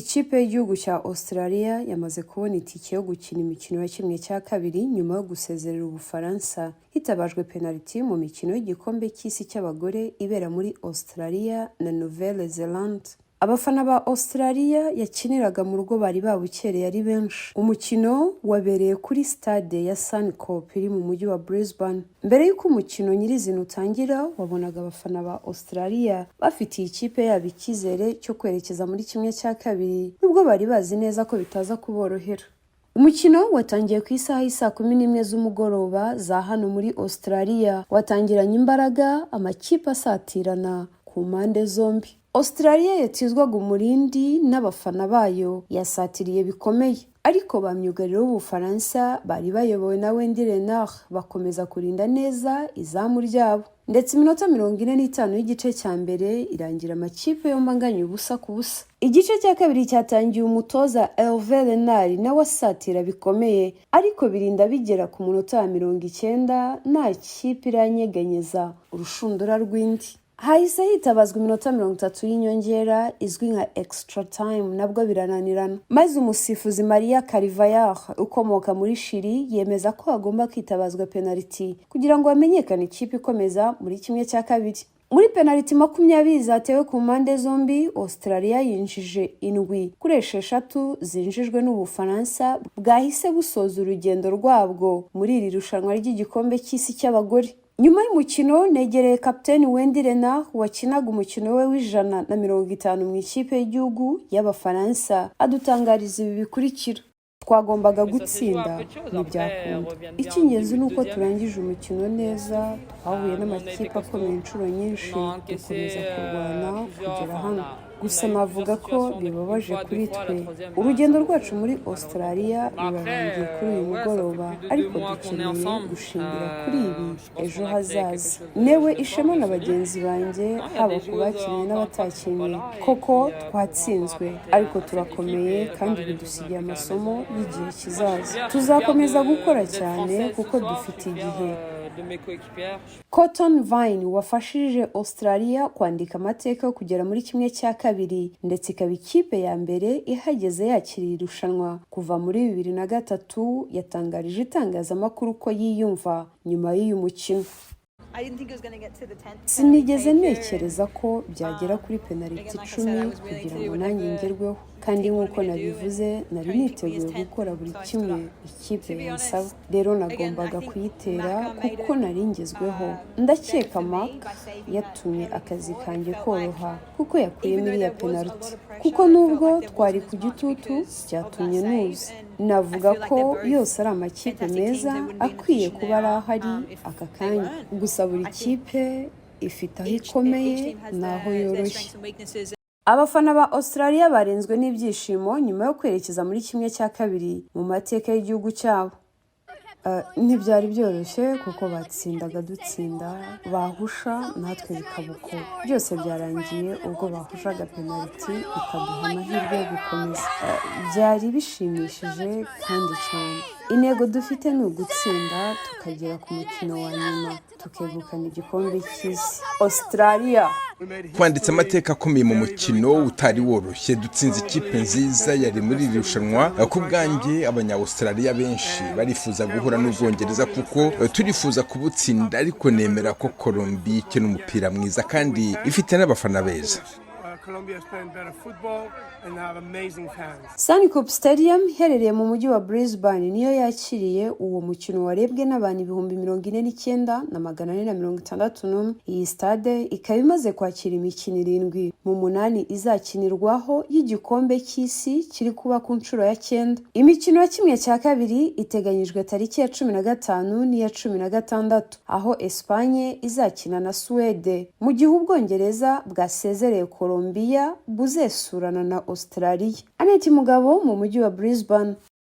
Ikipe y'igihugu cya Australia yamaze kubona itike yo gukina imikino ya 1/2 nyuma yo gusezerera Ubufaransa hitabajwe penaliti mu mikino y'igikombe cy'isi cy'abagore ibera muri Australia na Nouvelle-Zélande. Abafana ba Australia yakiniraga mu rugo bari babukereye ari benshi. Umukino wabereye kuri stade ya Suncorp iri mu mujyi wa Brisbane. Mbere y'uko umukino nyirizina utangira, wabonaga abafana ba Australia bafitiye ikipe yabo icyizere cyo kwerekeza muri 1/2, nubwo bari bazi neza ko bitaza kuborohera. Umukino watangiye ku isaha y'isaa 11 z'umugoroba za hano muri Australia, watangiranye imbaraga, amakipe asatirana ku mpande zombi. Australia yatizwaga umurindi n'abafana bayo yasatiriye bikomeye, ariko ba myugariro b'Ubufaransa bari bayobowe na Wendy Renard bakomeza kurinda neza izamu ryabo, ndetse iminota 45 y'igice cya mbere irangira amakipe yombi anganya 0-0. Igice cya kabiri cyatangiye umutoza Hervé Renard nawe asatira bikomeye, ariko birinda bigera ku munota wa 90 nta kipe iranyeganyeza urushundura rw'indi. Hahise hitabazwa iminota 30 y'inyongera izwi nka extra time, nabwo birananirana, maze umusifuzi Maria Carvajal ukomoka muri Chili yemeza ko hagomba kwitabazwa penaliti kugira ngo hamenyekane ikipe ikomeza muri 1/2. Muri penaliti 20 zatewe ku mpande zombi, Australia yinjije indwi kuri esheshatu zinjijwe n'Ubufaransa bwahise busoza urugendo rwabwo muri iri rushanwa ry'igikombe cy'isi cy'abagore. Nyuma y'umukino negereye kapiteni Wendy Renard wakinaga umukino we wa 150 mu ikipe y'igihugu y'Abafaransa, adutangariza ibi bikurikira: "Twagombaga gutsinda, ntibyakunda. Icy'ingenzi ni uko turangije umukino neza. Twahuye n'amakipe akomeye inshuro nyinshi, dukomeza kurwana kugera hano. Gusa navuga ko bibabaje kuri twe. Urugendo rwacu muri Australia rurarangiye kuri uyu mugoroba, ariko dukeneye gushingira kuri ibi ejo hazaza. Ntewe ishema na bagenzi banjye, haba ku bakinnye n'abatakinnye. Koko twatsinzwe, ariko turakomeye kandi bidusigiye amasomo y'igihe kizaza. Tuzakomeza gukora cyane kuko dufite igihe." Cortnee Vine wafashije Australia kwandika amateka yo kugera muri 1/2, ndetse ikaba ikipe ya mbere ihageze yakiriye irushanwa kuva muri 2003, yatangarije itangazamakuru ko yiyumva nyuma y'uyu mukino. "Sinigeze ntekereza ko byagera kuri penaliti 10 kugira ngo nanjye ngerweho, kandi nk'uko nabivuze, nari niteguye gukora buri kimwe ikipe yansaba. Rero nagombaga kuyitera kuko nari ngezweho. Ndakeka Mark yatumye akazi kanjye koroha kuko yakuyemo iriya penaliti, kuko nubwo twari ku gitutu byatumye nuza. Navuga ko yose ari amakipe meza akwiye kuba ari ahari aka kanya, gusa buri kipe ifite aho ikomeye n'aho yoroshye." Abafana ba Australia barenzwe n'ibyishimo nyuma yo kwerekeza muri 1/2 mu mateka y'igihugu cyabo. Ntibyari byoroshye kuko batsindaga dutsinda, bahusha natwe bikaba uko. Byose byarangiye ubwo bahushaga penaliti bikaduha amahirwe yo gukomeza. Byari bishimishije kandi cyane. Intego dufite ni ugutsinda tukagera ku mukino wa nyuma, tukegukana igikombe cy'isi. Australia! Twanditse amateka akomeye mu mukino utari woroshye, dutsinze ikipe nziza yari muri iri rushanwa. Ku bwanjye, Abanya-Australia benshi barifuza guhura n'Ubwongereza kuko turifuza kubutsinda, ariko nemera ko Colombia ikina umupira mwiza kandi ifite n'abafana beza. Colombia is playing better football and have amazing fans. Suncorp Stadium iherereye mu mujyi wa Brisbane niyo yakiriye uwo mukino warebwe n'abantu 49,461. Iyi stade ikaba imaze kwakira imikino irindwi mu munani izakinirwaho y'igikombe cy'isi kiri kuba ku nshuro ya cyenda. Imikino ya 1/2 iteganyijwe tariki ya 15 n'iya 16, aho Espagne izakina na Suwede, mu gihe Ubwongereza bwasezereye Colombia buzesurana na Australia. Aneti Mugabo mu mujyi wa Brisbane.